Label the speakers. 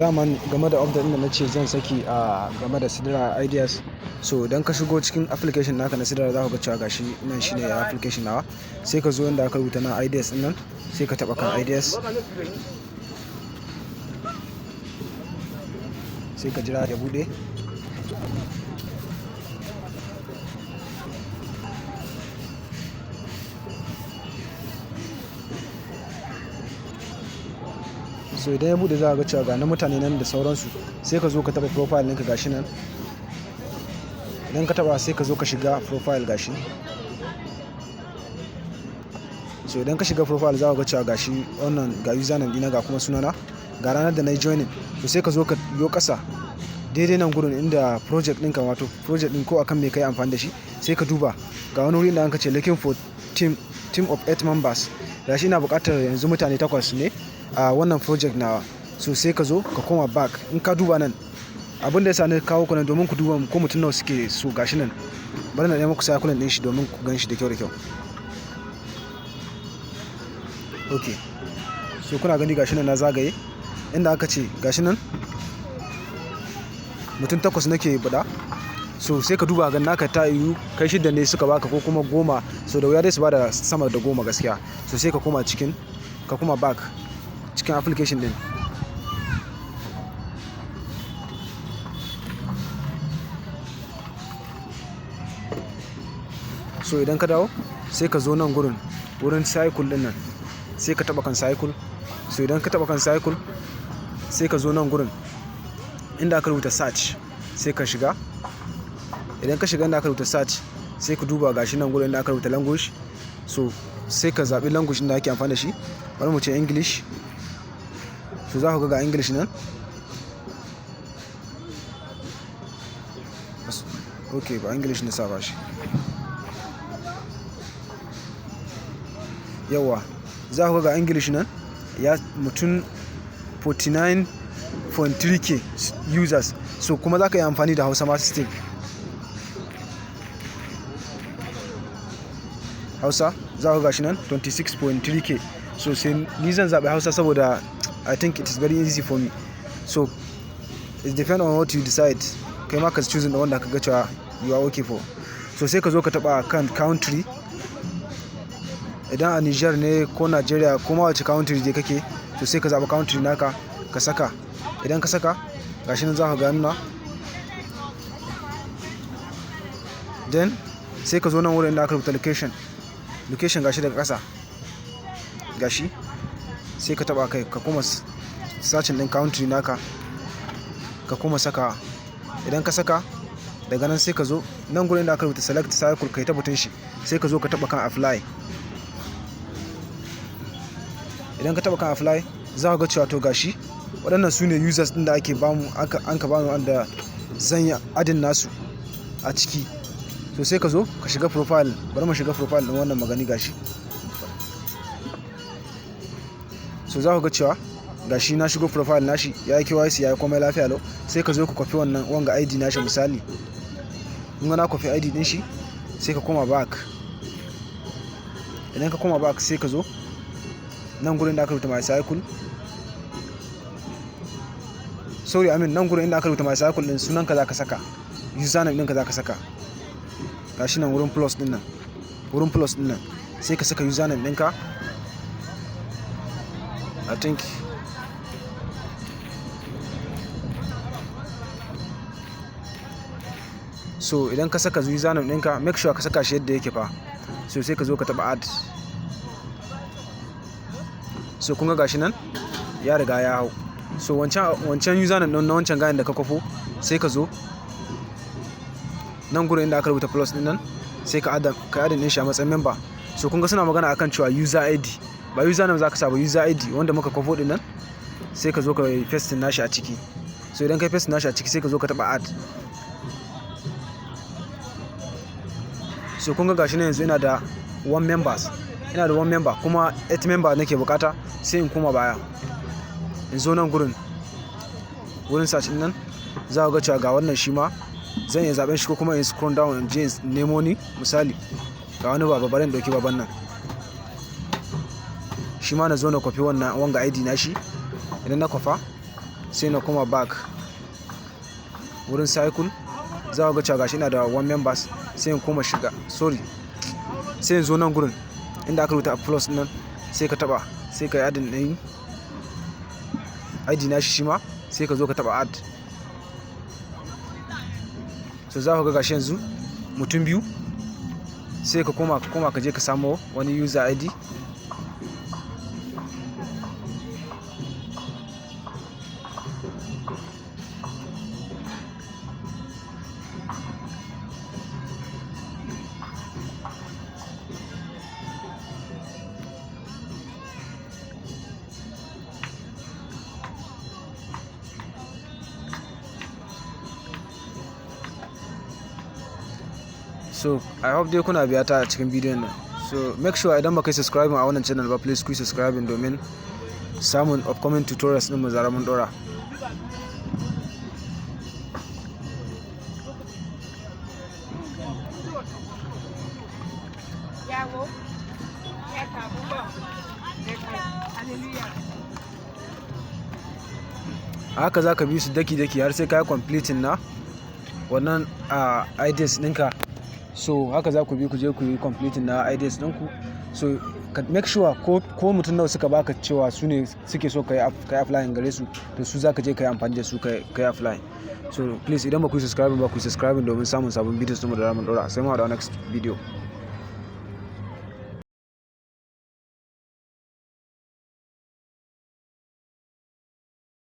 Speaker 1: Daman game da update ɗin da na ce zan saki a game da Sidra Ideas. So idan ka shigo cikin application naka na Sidra, za ka ga cewa gashi nan shine application nawa. Sai ka zo inda aka rubuta na Ideas ɗin nan, sai ka taɓa kan Ideas. Sai ka jira ya buɗe. So idan ya buɗe, za ka ga cewa ga na mutane nan da sauransu. Sai ka zo ka taɓa profile ɗinka, gashi nan. Idan ka taɓa, sai ka zo ka shiga profile, gashi. So idan ka shiga profile, za ka ga cewa gashi wannan, ga username ɗina, ga kuma sunana, ga ranar da na yi joining. To, sai ka zo ka yo ƙasa daidai nan gurin inda project ɗinka, wato project ɗin ko akan me ka yi amfani da shi, sai ka duba. Ga wani wuri inda anka ce "Looking for team, team of eight members". Gashi ina buƙatar yanzu mutane takwas ne a wannan project nawa. So sai ka zo ka koma back. In ka duba nan, abin da ya sa na kawo ku nan domin ku duba ko mutum nawa suke so, gashi nan. Bari na ɗan muku circle ɗin shi domin ku gan shi da kyau da kyau. Okay. So kuna gani, gashi nan na zagaye inda aka ce gashi nan mutum takwas nake buɗa. So sai ka duba gan naka, ta yiwu kai shidda ne suka baka ko kuma 10. So da wuya dai su bada sama da 10 gaskiya. So sai ka koma cikin, ka koma back cikin application ɗin. So idan ka dawo, sai ka zo nan gurin, wurin circle ɗin nan, sai ka taɓa kan circle. So idan ka taɓa kan circle, sai ka zo nan gurin inda aka rubuta "search", sai ka shiga. Idan ka shiga inda aka rubuta "search", sai ka duba gashi nan gurin inda aka rubuta "language". So sai ka zaɓi language ɗin da ake amfani da shi. Bari mu ce English. So za ku ga English nan. Okay, ba English na saba shi. Yauwa, za ku ga English nan ya mutum 49.3K users. So kuma za ka yi amfani da Hausa ma still. Hausa za ku ga shi nan 26.3K. So sai ni zan zaɓi Hausa saboda I think it is very easy for me. So it depend on what you decide. Kai ma ka choosing da wanda ka ga cewa you are okay for. So sai ka zo ka taɓa kan country. Idan a Niger ne ko Nigeria ko ma wace country dai kake, to sai ka zaɓi country naka ka saka. Idan ka saka, gashi nan za ka ga nuna. Then sai ka zo nan wurin da aka rubuta "location". Location gashi daga ƙasa. Gashi sai ka taɓa kai, ka kuma searching ɗin country naka, ka kuma saka. Idan ka saka, daga nan sai ka zo nan gurin da aka rubuta "select circle", kai tabbatin shi, sai ka zo ka taɓa kan "apply". Idan ka taɓa kan "apply", za ka ga cewa to gashi waɗannan su ne users ɗin da ake bamu, aka an ka bamu, wanda zan yi adding nasu a ciki. To, sai ka zo ka shiga profile. Bari mu shiga profile ɗin wannan magani, gashi. So za ku ga cewa gashi na shigo profile nashi, ya yi KYC, ya yi komai lafiya lau. Sai ka zo ka kwafi wannan wanga ID nashi misali. Kun ga na kwafi ID ɗin shi, sai ka koma back. Idan ka koma back, sai ka zo nan gurin da aka rubuta "my circle". Sorry, I mean nan gurin inda aka rubuta "my circle" ɗin, sunanka za ka saka. Username ɗinka za ka saka. Gashi nan wurin plus ɗin nan. Wurin plus ɗin nan. Sai ka saka username ɗinka. I think so idan ka saka username ɗinka, make sure ka saka shi yadda yake fa. So sai ka zo ka taɓa "add". So kun ga gashi nan ya riga ya hau. So wancan username ɗin na wancan gayan da ka kwafo, sai ka zo nan gurin inda aka rubuta plus ɗin nan, sai ka add ɗin shi a matsayin member. So kun ga suna magana akan cewa user ID. Ba username za ka sa ba, user ID wanda muka kwafo ɗin nan, sai ka zo ka yi pasting nashi a ciki. So idan ka yi pasting nashi a ciki, sai ka zo ka taɓa "add". So kun ga gashi nan yanzu ina da one members. Ina da one member kuma eight member nake bukata. Sai in koma baya. In zo nan gurin, wurin search ɗin nan, za ku ga cewa ga wannan shi ma zan iya zaɓen shi ko kuma in scroll down in je in nemo ni misali. Ga wani baba, bari in ɗauki baban nan. Shi ma na zo na kwafi wannan wanga ID nashi. Idan na kwafa, Sai na koma back wurin circle, za ku ga cewa gashi ina da one members. Sai in koma shiga, sorry, sai in zo nan gurin inda aka rubuta plus nan, sai ka taba, sai ka yi adding ɗin ID nashi shi ma, sai ka zo ka taba add. So za ku ga gashi yanzu mutum biyu. Sai ka koma ka je ka samo wani user ID. So I hope dai kuna biya ta a cikin bidiyon nan. So make sure idan baka yi subscribing a wannan channel ba, please ku yi subscribing domin samun upcoming tutorials din mu zarar mun dora.
Speaker 2: Ìyàwó ẹ̀ka púpọ̀ ẹ̀ka hallelujah.
Speaker 1: A haka za ka bi su daki-daki har sai ka yi completing na wannan a IDs ɗinka. So haka za ku bi ku je ku yi completing na IDs ɗinku. So ka make sure ko mutum nawa suka baka cewa su ne suke so ka yi applying gare su, to su za ka je ka yi amfani da su ka yi applying. So please, idan ba ku yi subscribing ba, ku yi subscribing domin samun sabon videos ɗinmu da zamu ɗora. Sai mu haɗu a next video.